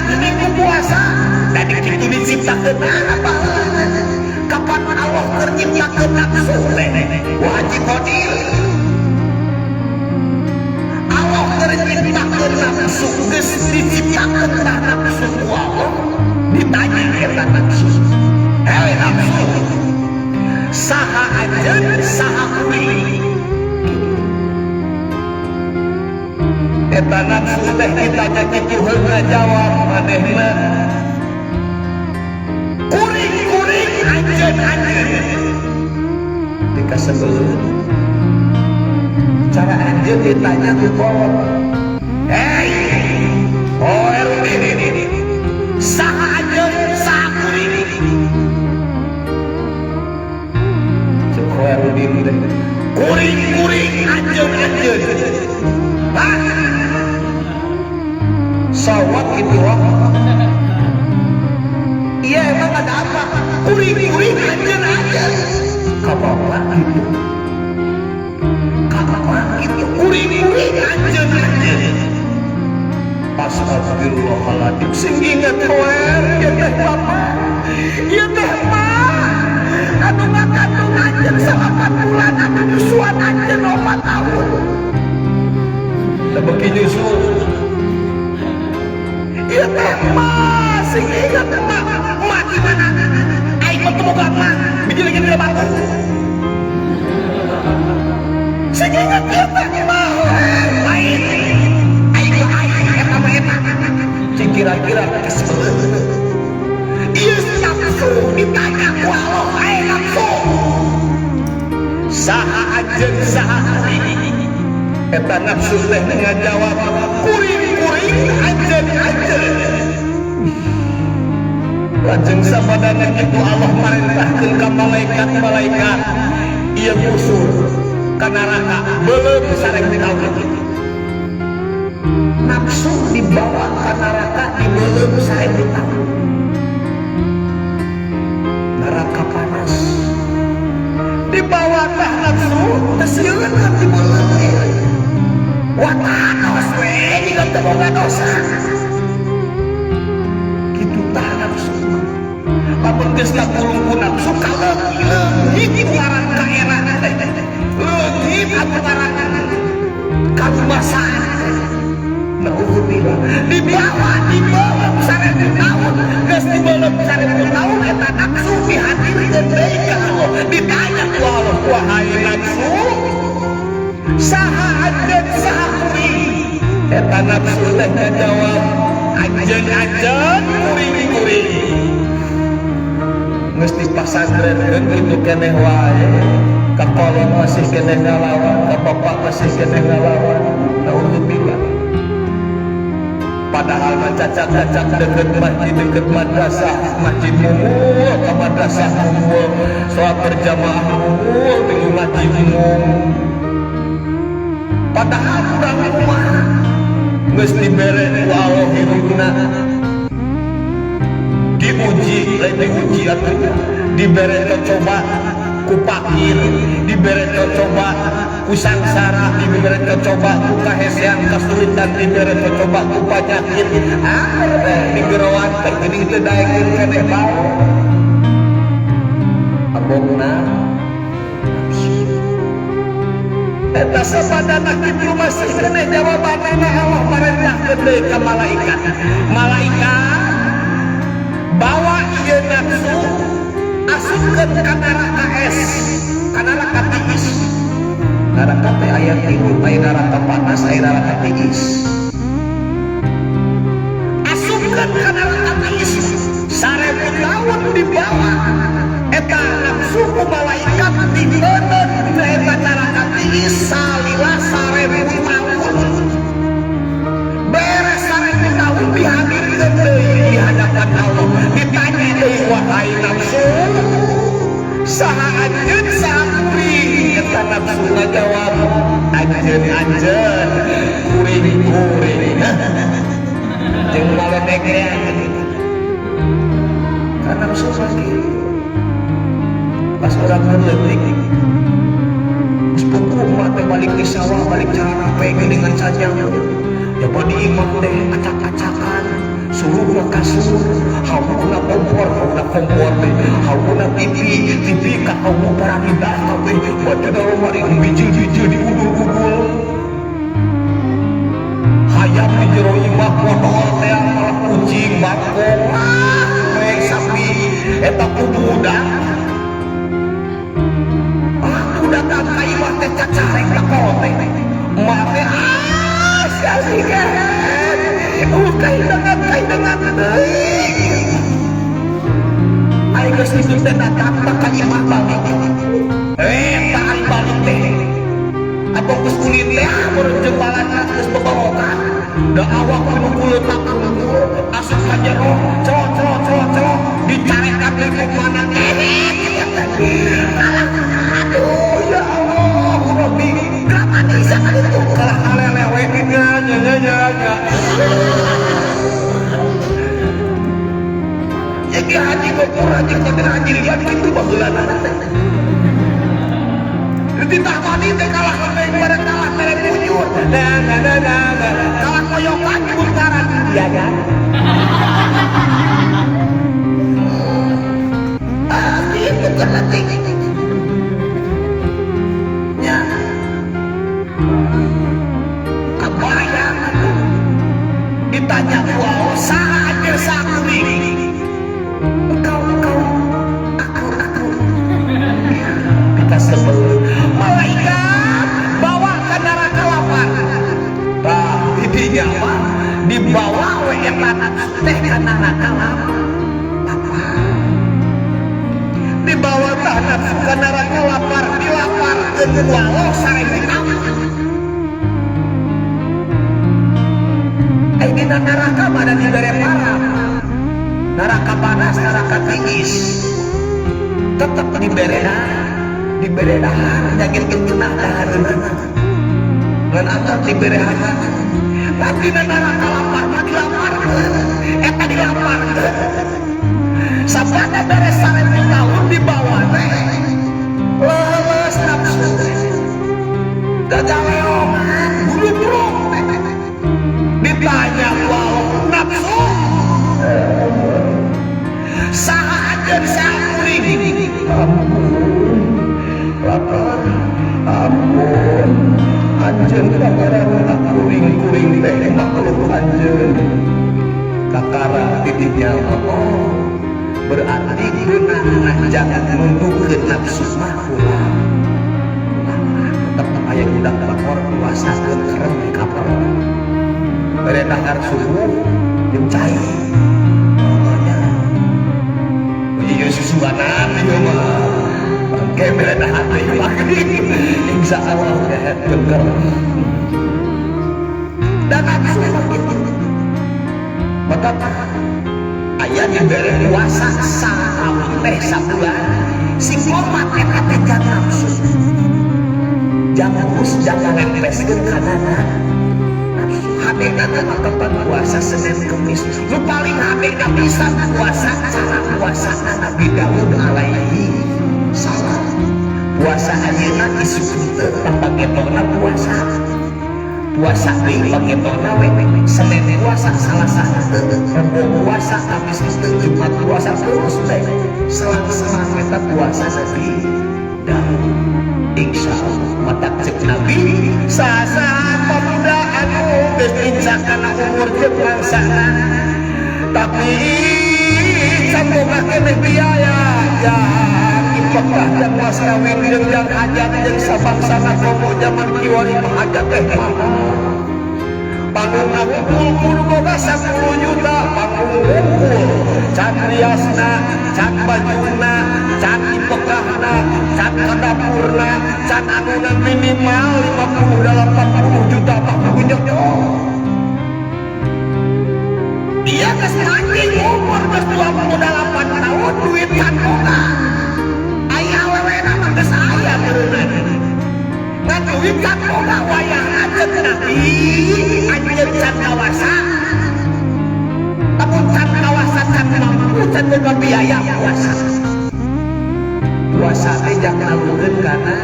geuning ku puasa. Dan kitu diciptakeun apa? Kapan Allah keur nyiptakeun nafsu teh? Wajib Qadir. Allah keur nyiptakeun nafsu, geus diciptakeun tah nafsu ku Allah. Ditanya eta nafsu. Hei nafsu, saha anjeun, saha kuring? Eta nafsu teh ditanya kitu heuh ngajawab manehna. Kuring-kuring, anjeun-anjeun. Dikasebeuleun. Cara anjeun ditanya ku kolot. Hei, oh ini, saha anjeun, saha kuring? Cek Khoerudin teh. Kuring-kuring, anjeun-anjeun. Hah? Sawat itu wah. Iya emang ada apa? Kuring-kuring, anjeun-anjeun. Kabawa gitu. Kabawa gitu. Kuring-kuring, anjeun-anjeun. Astagfirullahaladzim. Sing inget Khoer, ya teh bapak, ya teh mak. Anu ngakandung anjeun 8 bulan, anu nyusuan anjeun 4 tahun. Teu beuki nyusu. Ya teh mak, sing inget mak. Mak gimana? Aing mah teu boga mak, bijil gede batu. Sing inget ya teh mak. Lain. Aing mah aing, eta mah eta. Cing kira-kira kesel. Ieu nafsu ditanya ku Allah, aing nafsu. Saha anjeun, saha kuring? Eta nafsu teh ngajawab kuring-kuring, anjeun-anjeun. Lajeng sabadana kitu Allah marentahkeun ka malaikat-malaikat, ieu busur ka neraka beuleum sareng tauhid. Nafsu dibawa ka neraka dibeuleum sareng tauhid. Neraka panas. Dibawa tah nafsu teu sieun dibeuleum. Watanos we jiga teu boga dosa. Kitu tah nafsu. Lamun geus kagulung ku nafsu kaleungit ngaran kaera teh. Leungit atuh ngaran kalumasaan teh. Nauzubillah. Dibawa dibeuleum 1000 tahun, geus dibeuleum 1000 tahun eta nafsu dihadirkeun deui ka Allah. Ditanya ku Allah, wahai nafsu, saha anjeun, saha kuring? Eta nafsu teh ngajawab anjeun-anjeun, kuring-kuring. Geus dipasantrenkeun kitu keneh wae, ka kolot masih keneh ngalawan, ka bapak masih keneh ngalawan. Nauzubillah. Padahal mah cacak-cacak deket masjid, deket madrasah, masjid mumul, ka madrasah mumul, sholat berjamaah mumul, minggu masjid mumul. Padahal kurang rumah, geus dibere ku Allah hirupna. Diuji, lain diuji atuh, dibere coba ku pakir, dibere coba ku sangsara, dibere coba ku kahesean, kasulitan, dibere coba ku panyakit. Ah, digeroan teh geuning teu daekeun keneh bae. Abongna nafsu. Eta sabadana kitu masih keneh jawabanana Allah marentahkeun deui ka malaikat. Malaikat bawa ieu nafsu asupkeun ka neraka es, ka neraka tiis. Neraka teh aya tilu, aya neraka panas, aya neraka tiis. Asupkeun ka neraka tiis 1000 tahun dibawa eta nafsu ku malaikat dibeuleum dina eta neraka tiis salila 1000 tahun. Beres 1000 tahun dihadirkeun deui di hadapan Allah. Ditanya deui, wahai nafsu, saha anjeun, saha kuring? Eta nafsu ngajawab anjeun-anjeun, kuring-kuring. Jeung maledek gitu. Kan nafsu sakit. Pas urang leutik geus puguh mah teh balik di sawah, balik cararape geuningan sajang. Coba di imah teh acak-acakan, suruh kasur, hauna kompor, hauna kompor teh, hauna TV, TV ka hauna paradidah kabeh, baju lemari bijil-bijil diudul-udul. Hayam di jero imah modol teh malah kucing bangkong, ah, sapi, eta ku budak. Ah, datang ka imah teh cacarek ka kolot teh. Emak teh ah, sia si kehed. Kahidangan deui. Ai geus kitu teh datang ka imah balik. Eta ari balik teh. Abang geus ulin teh meureun jeung balana geus beborokan. Da awak kudu kuleutak unggul, asup ka jero, celok celok celok celok, dicarekan deui ku mana kehed. Aduh ya Allah, Rabbi, kenapa bisa kali itu? Kalah alelewe nya nya nya nya. Jadi haji gopur, haji kodir, haji lian gitu baheulana. Ditahmani teh kalah lembeng bareng kalah mere bujur. Nah nah nah nah, kalah koyokan buntaran. Iya kan? Ah, itu kan penting. Ya. Kebayang aku. Ditanya wow, saha anjir sakuring. Engkau, engkau, aku, aku. Ya, kita sebel. Malaikat bawa ke neraka lapar. Tah, didinya mah dibawa we eta teh ka neraka lapar. Dibawa tah nafsu ka neraka lapar, dilaparkeun ku Allah 1000 tahun. Ai dina neraka mah da dibere parah. Neraka panas, neraka tiis. Tetep dibere dibere dahar, nyakin kena dahareunana. Ngan antar dibere hahan. Tapi neraka lapar mah dilaparkeun. Eta dilaparkeun. Sabada beres 1000 tahun dibawa teh. Leles nafsu. Gagaleongan, buru-buru. Ditanya wow, nafsu. Saha anjeun sakuring. Ampun, lapar, ampun. Anjeun pangeran kuring-kuring teh makhluk anjeun. Kakara tidinya oh, berarti beunang jangan nundukkeun nafsu mah ulah. Tetep aya budak bakor puasakeun kerem di kapal. Bere dahar subuh jeung cai. Pokoknya ieu susuanan ieu mah. Bangke bere dahar teh mah. Insya Allah kehed bener. Dan nafsu mah kitu. Maka aya dibere puasa sataun teh sabulan. Si komat eta teh jangan nafsu. Jangan us jangan lempeskeun kana nafsu. Hadena mah kapan puasa Senin Kemis. Nu paling hadena bisa puasa cara puasa Nabi Daud alaihi salam. Puasa ayeuna isuk teu pagetona puasa. Puasa deui pagetona we Senin puasa, Salasa teu, Rebo puasa, Kamis teu, Jumat puasa terus teh. Selang-selang eta puasa Nabi Daud. Insya Allah mata cek Nabi sasahan pemuda anu geus lincah kana umur jeung bangsana. Tapi can boga keneh biaya jang ipekah jang mas kawin jeung jang hajat jeung sabangsana komo jaman kiwari mah hajat teh mahal. Panggung kumpul kudu boga 10 juta panggung kumpul can riasna, can bajuna, can ipekahna, can kadapurna, can anuna minimal 50 dalam 40 juta mah kudu nyokok. Dia geus anjing umur geus 28 tahun duit can boga. Aya awewena mah geus aya meureunna. Ngan duit can boga wayah anjeun Nabi, anjeun can dewasa. Lamun can dewasa can mampu can boga biaya puasa. Puasa teh jangan lalukeun kana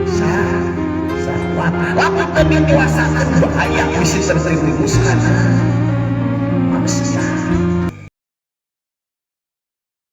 sahwat. Lamun teu dipuasakeun bahaya bisi terjerumus kana.